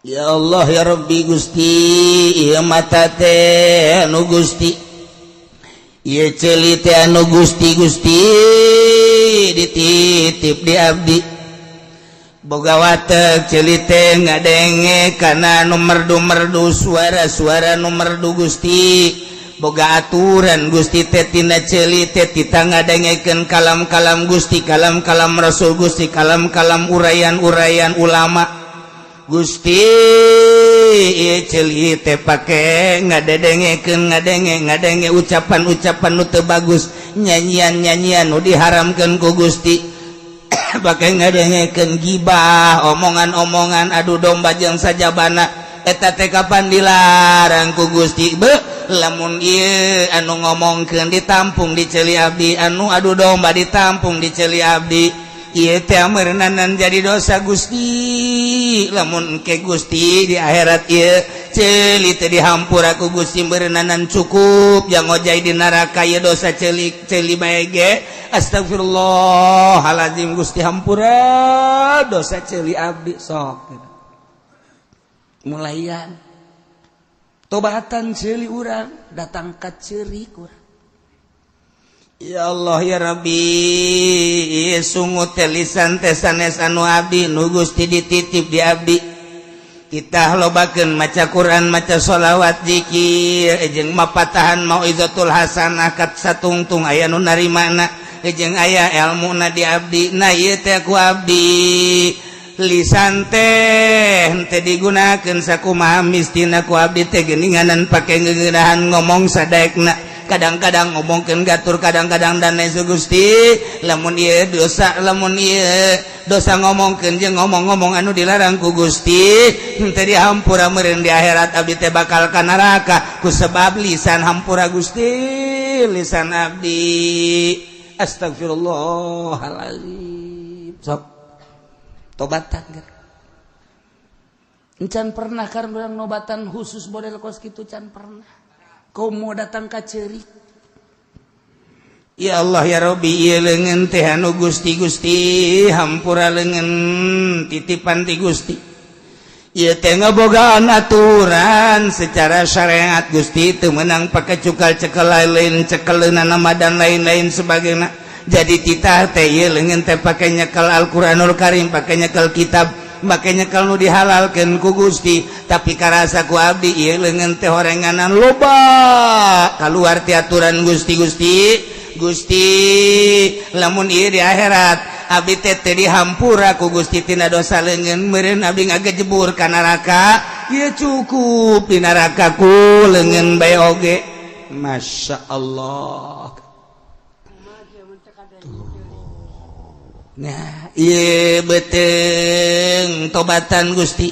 Ya Allah ya Rabbi, Gusti, ieu mata teh anu Gusti, ieu ceuli teh anu Gusti. Gusti dititip di abdi, boga watek ceuli teh ngadenge kana nu merdu-merdu, suara-suara nu merdu. Gusti, boga aturan Gusti teh tina ceuli teh tita ngadengekeun kalam-kalam Gusti, kalam-kalam Rasul Gusti, kalam-kalam uraian-uraian ulama. Gusti, ieu ceuli teh pake ngadedengekeun, ngadenge ngadenge ucapan-ucapan nu teu bagus, nyanyian-nyanyian nu diharamkeun ku Gusti, pake ngadengekeun gibah, omongan-omongan adu domba jeung sajabana. Eta teh kapan dilarang ku Gusti? Be lamun ieu anu ngomongkeun ditampung di ceuli abdi, anu adu domba ditampung di ceuli abdi, ieu teh meureunanan jadi dosa. Gusti, lamun engke Gusti di akhirat ieu ceuli teh dihampura ku Gusti, meureunanan cukup jang ngojay di neraka ieu dosa ceuli ceuli bae ge. Astagfirullahalazim, Gusti, hampura dosa ceuli abdi. Sok mulaian tobatan ceuli urang, datang ka ceurik urang. Ya Allah ya Rabbi, sungut teh, lisan teh sanes anu abdi, nu Gusti dititip di abdi. Kita lobakeun maca Quran, maca sholawat, zikir, jeung mapatahan mauizatul hasanah kat satungtung aya nu narimana jeung aya elmuna di abdi. Nah, ieu teh ku abdi lisan teh henteu digunakeun sakumaha mistina ku abdi teh, geuninganan pake ngeunahan ngomong sadaekna, kadang-kadang ngomongkeun gatur, kadang-kadang dan lain. Gusti, lamun ieu dosa, lamun ieu dosa ngomongkeun jeung ngomong-ngomong anu dilarang ku Gusti henteu dihampura meureun, di akhirat abdi teh bakal ka neraka ku sebab lisan. Hampura Gusti lisan abdi. Astagfirullahalazim. Sok Tobatan kan. Encan pernah kan urang nobatan khusus model kos kitu, can pernah. Kau mau datang ka ceurik. Ya Allah ya Robbi, ieu leungeun teh anu Gusti, Gusti hampura, leungeun titipan ti Gusti. Ieu teh ngabogaan aturan secara syariat Gusti, teu meunang pake cukal cekel lain, cekeleunana nama dan lain-lain sebagainya. Jadi titah teh ieu leungeun teh pake nyekel Al-Qur'anul Karim, pake nyekel kitab, make nyekel nu dihalalkeun ku Gusti, tapi karasa ku abdi ieu leungeun teh horenganan loba kaluar ti aturan Gusti. Gusti, Gusti, lamun ieu di akhirat abdi teh teu dihampura ku Gusti tina dosa leungeun, meureun abdi ngagejebur ka neraka. Ieu cukup di neraka ku leungeun bae oge. Masya Allah. Tuh. Nah, ieu beuteung tobatan Gusti.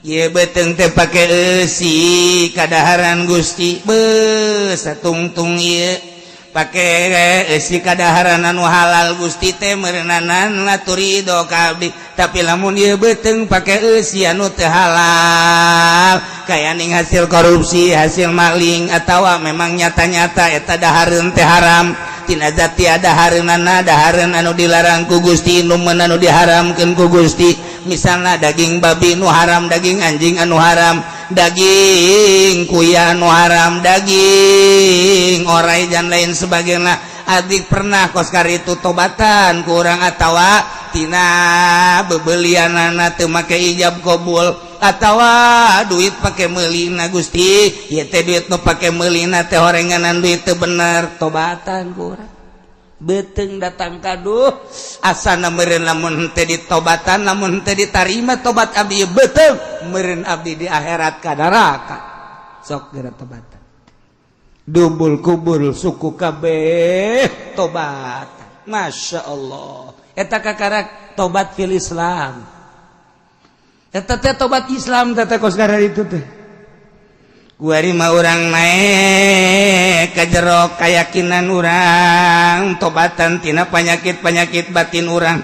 Ieu beuteung teh pake eusi kadaharan Gusti. Beuh, satungtung ieu pake eusi kadaharan anu halal Gusti teh meureunanan laturido ka abdi, tapi lamun ieu beuteung pake eusi anu teu halal, kaya ning hasil korupsi, hasil maling, atawa memang nyata-nyata eta dahareun teh haram tina zat dahareunana, dahareun anu dilarang ku Gusti, nu anu diharamkeun ku Gusti, misalnya daging babi nu haram, daging anjing anu haram, daging kuya anu haram, daging orai dan lain sebagainya. Adik pernah koskar itu tobatan kurang atawa tina bebelianana teu make ijab kabul atawa duit pake meulina. Gusti, ieu teh duit nu pake meulina teh horenganan duit teu bener. Tobatan kurang beuteung datang kaduh asana meureun lamun teu ditobatan, lamun teu ditarima tobat abdi, beuteung meureun abdi di akhirat ka neraka. Sok geura tobatan, dubul kubur suku kabeh tobat. Masya Allah, eta kakarak tobat fil Islam. Eta teh tobat Islam teh kos itu teh. Kuari mah urang naik ka jero keyakinan urang, tobatan tina penyakit-penyakit batin urang.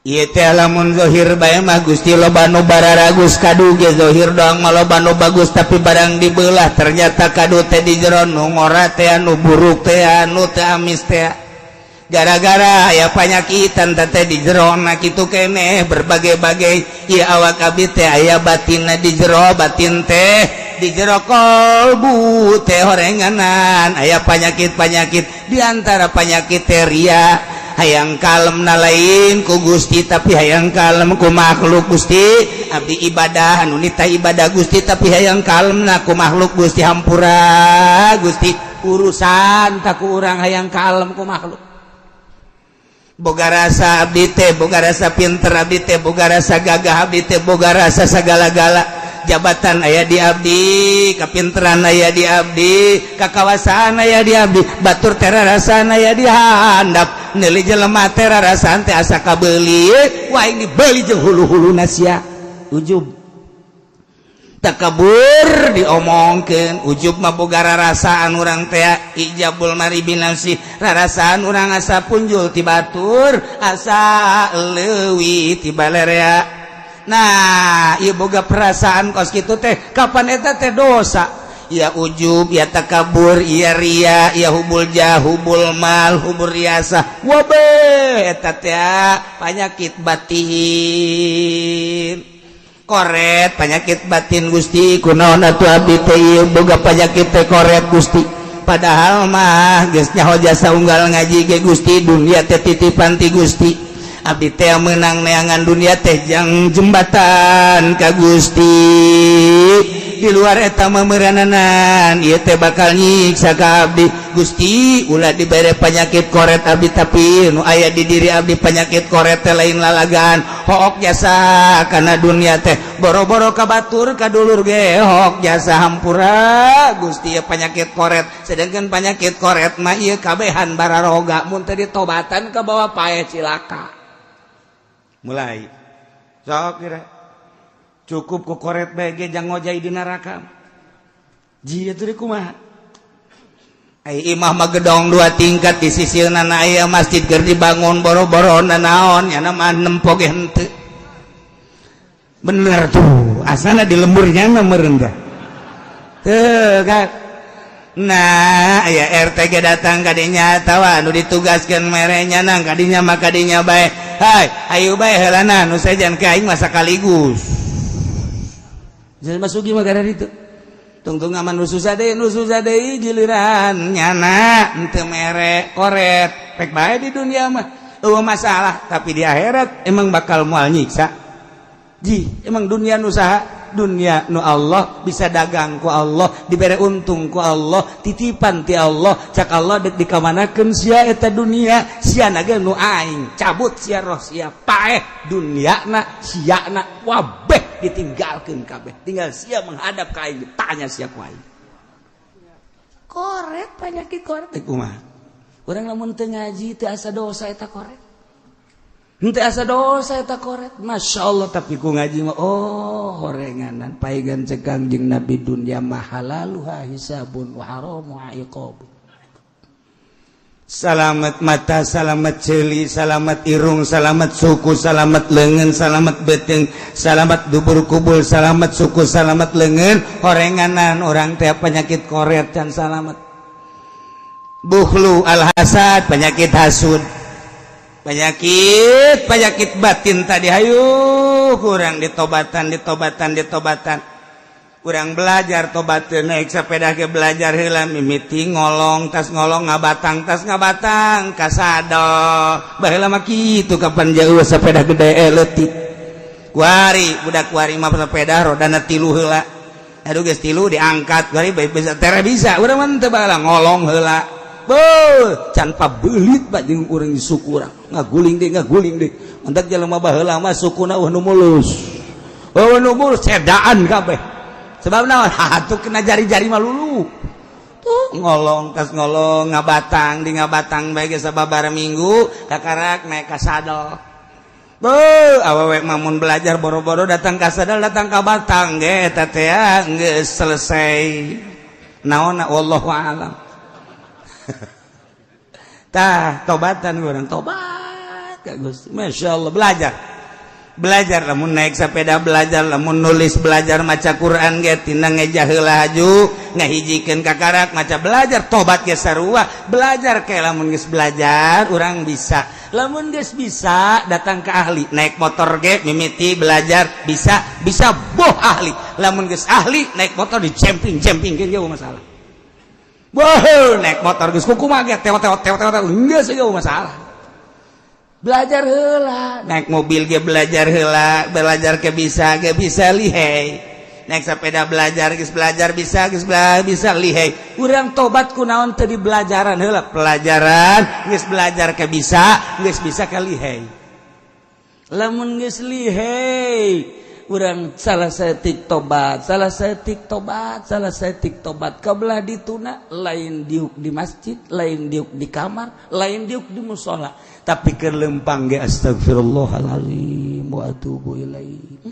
Ieu teh lamun zahir bae mah Gusti, loba nu bararagus kadu ge zahir doang mah loba nu bagus, tapi barang dibelah ternyata kadu teh di jero nu ngora teh, anu buruk teh, anu teh amis teh, gara-gara aya panyakitan teh di jero na kitu keneh berbagai-bagai. Ieu awak abdi teh aya batinna di jero, batin teh di jero kolbu teh horenganan aya penyakit-penyakit, diantara penyakit teh ria, hayang kalem na lain ku Gusti tapi hayang kalem ku makhluk. Gusti, abdi ibadah anu nita ibadah Gusti, tapi hayang kalem na ku makhluk. Gusti, hampura Gusti, urusan tak ku urang hayang kalem ku makhluk. Boga rasa abdi teh, boga rasa pinter abdi teh, boga rasa gagah abdi teh, boga rasa segala-gala, jabatan aya di abdi, kapinteran aya di abdi, kakawasaan aya di abdi, batur tera rasana aya di handap, neuli jelema tera rasaan teh asa kabeuli. Wah, ini beuli jeung hulu-hulu sia. Ujub, takabur diomongkeun. Ujub mah boga rarasaan urang teh, ijabul mari binafsi, rarasaan urang asa punjul ti batur, asa leuwih ti balerea. Nah, ieu boga perasaan kos kitu teh, kapan eta teh dosa ya? Ujub ya, takabur ya, ria ya, hubul jah, hubul mal, hubul riasa, wabe eta teh penyakit batin, koret penyakit batin. Gusti, kunaon atuh abdi teh ieu boga penyakit teh koret, Gusti? Padahal mah geus nyaho jasa unggal ngaji ge Gusti, dunia teh titipan ti Gusti, abdi teh menang neangan dunia teh jang jembatan ka Gusti. Di luar eta memerananan ieu teh bakal nyiksa ka abdi. Gusti, ulah dibere penyakit koret abdi, tapi nu aya di diri abdi penyakit koret teh lain lalagan, hook jasa karena dunia teh, boro-boro ka batur, ka dulur ge hook jasa. Hampura Gusti ya penyakit koret, sedangkan penyakit koret mah ieu kabehan bararoga, mun teu ditobatan ka bawa paeh cilaka. Mulai sok kira cukup ku koret bae ge jang ngojay di neraka. Jia teu kumaha. Ai imah mah gedong dua tingkat, di sisi aya masjid keur dibangun, boro-boro naon nya mah, nempo ge henteu. Bener tuh, asana di lemburnya mah meureun teh. Tuh kan. Nah, aya RT ge datang kadinya tawa nu ditugaskeun merenya nang kadinya mah kadinya bae. Hai, ayo bae heulana nu sejen ka aing mah sakaligus. Jadi masuki mah gara itu. Tungtung aman nu susah deui, nu susah deui, giliran nyana henteu mere koret pek bae di dunia mah euweuh masalah, tapi di akhirat emang bakal moal nyiksa. Ji, emang dunia nu saha? Dunia nu Allah, bisa dagang ku Allah, dibere untung ku Allah, titipan ti Allah. Cak Allah, dek dikamanakeun sia eta dunia? Sia ge nu aing cabut sia roh sia, paeh dunia na, sia na wabeh ditinggalkeun kabeh, tinggal sia menghadap ka aing, ditanya sia ku aing. Koret, penyakit koret teh kumaha? Urang lamun teu ngaji teu asa dosa eta koret, henteu asa dosa eta koret, Masya Allah. Tapi ku ngaji mah, oh, horenganan paegan. Cek Kangjeng Nabi, dunia mah halaluha hisabun wa haramuha iqabun. Salamet mata, salamet ceuli, salamet irung, salamet suku, salamet lengan, salamet beteng, salamet dubur kubul, salamet suku, salamet lengan. Horenganan orang teh penyakit koret dan salamet. Bukhlu, al-hasad, penyakit hasud, penyakit penyakit batin tadi. Hayu kurang ditobatan, ditobatan, ditobatan. Kurang belajar tobat, naik sepeda ke belajar heula, mimiti ngolong, tas ngolong ngabatang, tas ngabatang kasadol. Baheula mah kitu, kapan jauh sepeda gede, leutik. Kuari budak kuari mah sepeda rodana tilu heula. Aduh, geus tilu diangkat kuari bae bisa tere bisa. Urang mah teu, baheula ngolong heula. Beuh, can pabelit pak jeung urang di suku urang. Ngaguling deui, ngaguling deui. Mantak jelema baheula mah sukuna euweuh nu mulus. Euweuh nu mulus, cedaan kabeh. Sebab naon? Atuh kena jari-jari mah lulu. Tuh ngolong, tas ngolong ngabatang, di ngabatang bae geus sababaraha minggu kakarak naik ka sadel. Beuh, awewe mah mun belajar boro-boro datang ka sadel, datang ka batang ge eta teh geus selesai. Naonna, wallahu a'lam. Tah, tobatan urang, tobat ka Gusti. Masya Allah, belajar. Belajar lamun naik sepeda, belajar lamun nulis, belajar maca Quran ge tina ngeja heula haju ngahijikeun kakarak maca, belajar tobat ge sarua belajar. Kayak lamun geus belajar urang bisa, lamun geus bisa datang ke ahli. Naik motor ge mimiti belajar, bisa bisa boh ahli. Lamun geus ahli naik motor, di jumping jumping ge masalah. Boh, naik motor geus kumaha ge, tewat tewat tewat tewat, geus ge masalah. Belajar heula. Naik mobil ge belajar heula, belajar ke bisa ge bisa lihai. Naik sepeda belajar, geus belajar bisa, geus belajar bisa lihai. Urang tobat kunaon teu di belajaran heula? Pelajaran, geus belajar ke bisa, geus bisa ke lihai. Lamun geus lihai urang salah saeutik tobat, salah saeutik tobat, salah saeutik tobat kabelah dituna, lain diuk di masjid, lain diuk di kamar, lain diuk di musola, tapi keur lempang ge astagfirullahalazim wa atubu ilaih,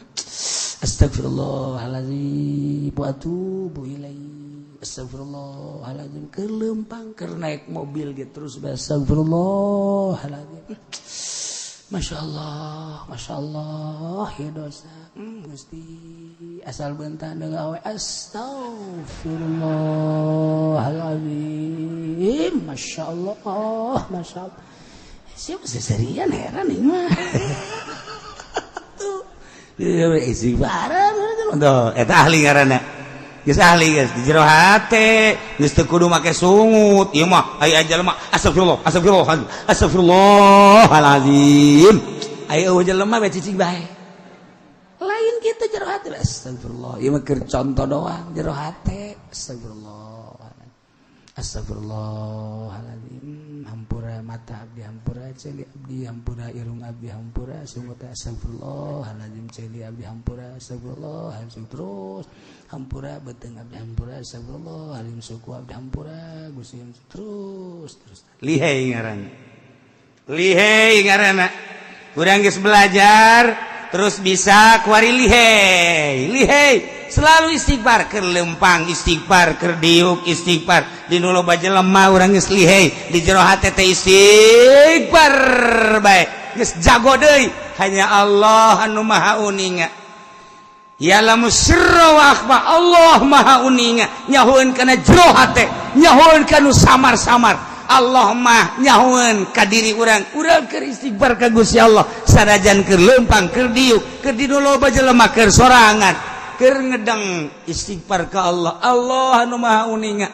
astagfirullahalazim wa atubu ilaih, astagfirullahalazim. Keur lempang, keur naik mobil ge terus astagfirullahalazim. Masya Allah, Masya Allah ya dosa. Gusti, asal bentang dengan awe astagfirullahaladzim. Masya Allah, Masya Allah. Siapa seserian, heran ini mah. Tuh istighfaran tuh, eta ahli ngaranna. Geus ahli, geus di jero hate, geus teu kudu make sungut. Ieu mah aya jelema astagfirullah, astagfirullah, astagfirullahalazim. Aya eueuh jelema we cicing bae. Lain kitu, jero hate astagfirullah. Ieu mah keur contoh doang, jero hate astagfirullah. Astagfirullahaladzim, hampura mata abdi, hampura ceuli abdi, hampura irung abdi, hampura sungut. Astagfirullahaladzim, ceuli abdi hampura, astagfirullahaladzim. Terus hampura beuteung abdi, hampura, astagfirullahaladzim, suku abdi hampura Gusti. Terus terus, lihai ngaranna, lihai ngaranna. Urang geus belajar. Terus bisa kuari lihei lihei, selalu istighfar. Keur lempang istighfar, keur diuk istighfar, di nu loba jelema urang geus lihei, di jero hate teh istighfar bae, geus jago deui. Hanya Allah anu maha uninga. Ya'lamu sirra wa akhfa. Allah maha uninga, nyahoeun kana jero hate, nyahoeun kana samar-samar. Allah mah nyahoeun ka diri urang. Urang keur istighfar ka Gusti Allah, sanajan keur lempang, keur diuk, keur di nu loba jelema, keur sorangan, keur ngedeng, istighfar ka Allah. Allah anu maha uninga.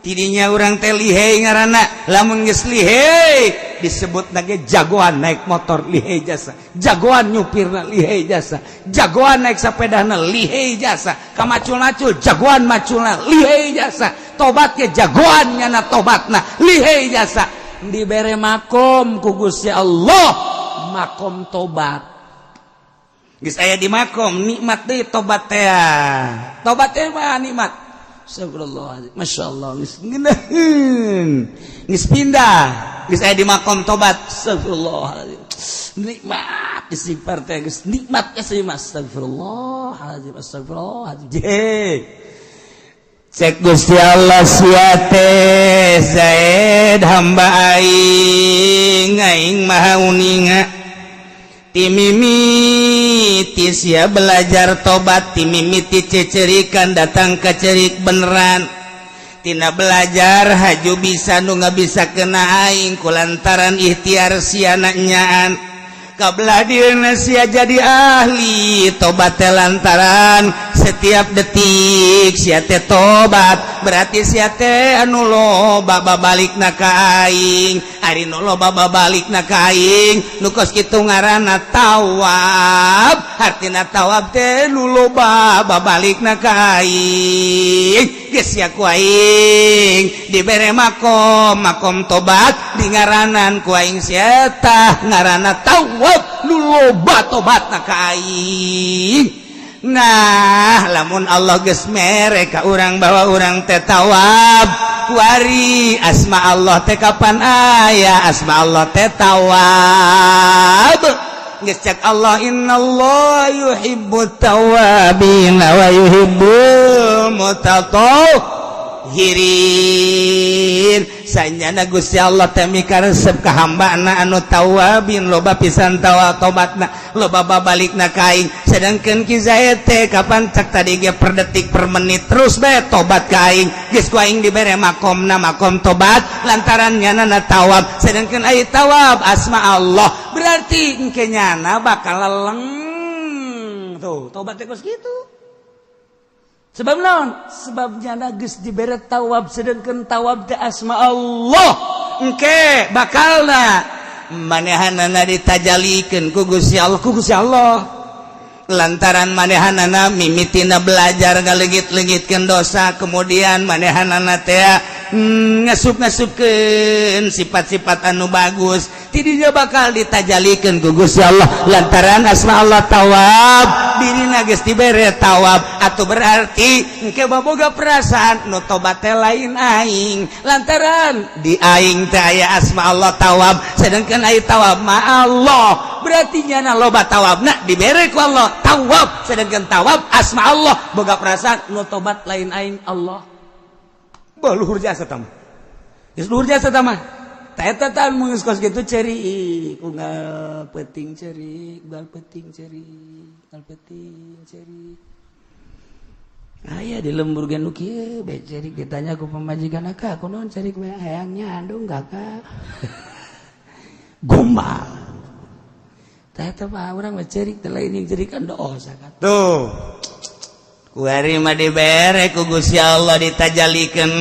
Tidinya urang teh lihei ngaranna. Lamun geus lihei, disebut nage jagoan naik motor lihei jasa, jagoan nyupirna lihei jasa, jagoan naik sepedana lihei jasa, kamacul-macul jagoan maculna lihei jasa, tobatnya jagoan nyana tobatna lihei jasa. Dibere makom ku Gusti Allah, makom tobat. Geus aya di makom nikmat deui tobat teh. Tobat teh mah nikmat. Astagfirullahaladzim, Masya Allah, geus ngeunaheun, geus pindah, geus aya di makom tobat. Astagfirullahaladzim, nikmat istighfar teh, geus nikmat sih. Astagfirullahaladzim, astagfirullahaladzim. Je cek Gusti Allah, "Sia teh Zaid, hamba aing, aing maha uninga. Timimiti sia belajar tobat, timimiti cecerikan datang ke cerik beneran, tina belajar haju bisa nu nggak bisa kena aing kulantaran ikhtiar sia nyaan kabelah dieuna sia jadi ahli tobat teh lantaran setiap detik sia teh tobat. Berarti sia teh anu loba babalikna ka aing. Ari nu loba babalikna ka aing nu kos kitu ngaranna tawab. Artina tawab teh nu loba babalikna ka aing. Geus sia ku aing dibere makom, makom tobat, di ngaranan ku aing sia tah ngaranna tawab, nu loba tobatna ka aing." Nah, lamun Allah geus mere ka urang bahwa urang teh tawab, kuari asma Allah teh kapan aya? Asma Allah teh tawab. Geus cek Allah, innallaha yuhibbut tawabin wa yuhibbul mutatahhirin. Sanyana Gusti Allah teh mikaresep ka hambana anu tawabin, loba pisan tawa tobatna, loba babalikna ka aing. Sedangkan Ki Zaid teh kapan cek tadi ge per detik, per menit terus bae tobat ka aing. Geus ku aing dibere makomna makom tobat lantaran nyana tawab. Sedangkan aya tawab asma Allah, berarti engke nyana bakal leleng tuh tobat teh kos kitu. Sebab naon? Sebab nyana geus dibere tawab, sedangkan tawab teh asma Allah. Engke bakalna manehanana ditajalikeun ku Gusti Allah, ku Gusti Allah lantaran manehanana mimitina belajar ngalegit-legitkeun dosa, kemudian manehanana teh ngasup-ngasupkeun sifat-sifat anu bagus, tidinya bakal ditajalikeun ku Gusti Allah lantaran asma Allah tawab. Dirina geus dibere tawab atau berarti engke baboga perasaan nu tobat teh lain aing, lantaran di aing teh aya asma Allah tawab, sedangkan aya tawab ma Allah, berarti nyana loba tawabna, dibere ku Allah tawab, sedangkan tawab asma Allah, boga perasaan nu tobat lain aing, Allah. Bah, luhur jasa tah mah, geus luhur jasa tah mah. Tah, eta tah mun geus kos kitu ceurik unggal peuting, ceurik unggal peuting, ceurik unggal peuting, ceurik. Aya di lembur ge nu kieu bae, ceurik. Ditanya ku pamajikan, "Akak, kunaon ceurik bae?" "Hayangnya andung, Kakak." Gombal. Tah, eta mah urang mah ceurik teh lain yang cerikan dosa tuh. Kuari mah dibere ku Gusti Allah, ditajalikeun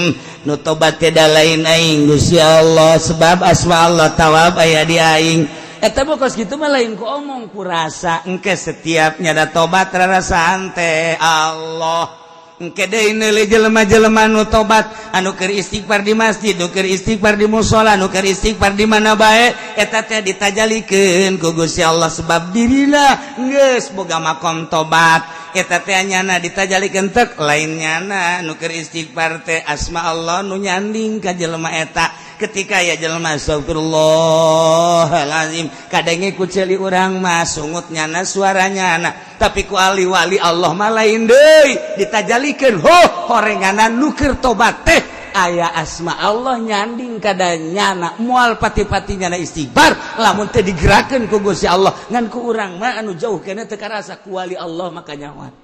nu tobat teh lain aing, Gusti Allah, sebab asma Allah tawab aya di aing. Eta mah kos kitu mah lain ku omong, ku rasa. Engke setiap nyada tobat rarasaan teh Allah. Engke deui neuleuh jelema-jelema nu tobat, anu keur istighfar di masjid, nu keur istighfar di musala, nu keur istighfar di mana bae, eta teh ditajalikeun ku Gusti Allah sebab dirina geus boga makom tobat. Eta teh nyana ditajalikeun tek lain nyana nu keur istighfar teh asma Allah nu nyanding ka jelema eta. Ketika ya jelema astagfirullahalazim, kadenge ku ceuli urang mah sungut nyana, suaranya anak, tapi ku ahli wali Allah mah lain deui, ditajalikeun. Ho, horenganan nu keur tobat teh aya asma Allah nyanding kada nyana, moal pati-pati nyana istighfar lamun teu digerakkeun ku Gusti Allah. Ngan ku urang mah anu jauh keneh teu karasa, ku wali Allah maka nyawan.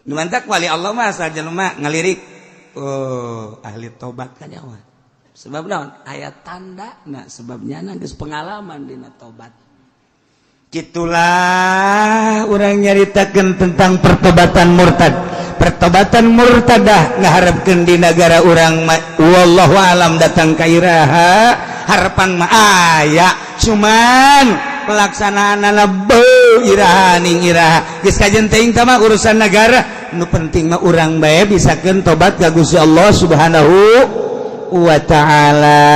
Nu mantak wali Allah mah asal jelema ngalirik, oh, ahli tobat, kanyawan. Sebab naon? Aya tanda. Nah, sebab nyana geus pengalaman dina tobat. Gitulah urang nyaritakan tentang pertobatan murtad, pertobatan murtadah. Ngaharapkeun di negara urang, wallahu alam datang ka iraha. Harapan mah aya, cuman pelaksanaan iraha ning iraha geus kajen teuing mah urusan negara. Nu penting mah urang bae bisakeun tobat ka Gusti Allah Subhanahu wa Ta'ala.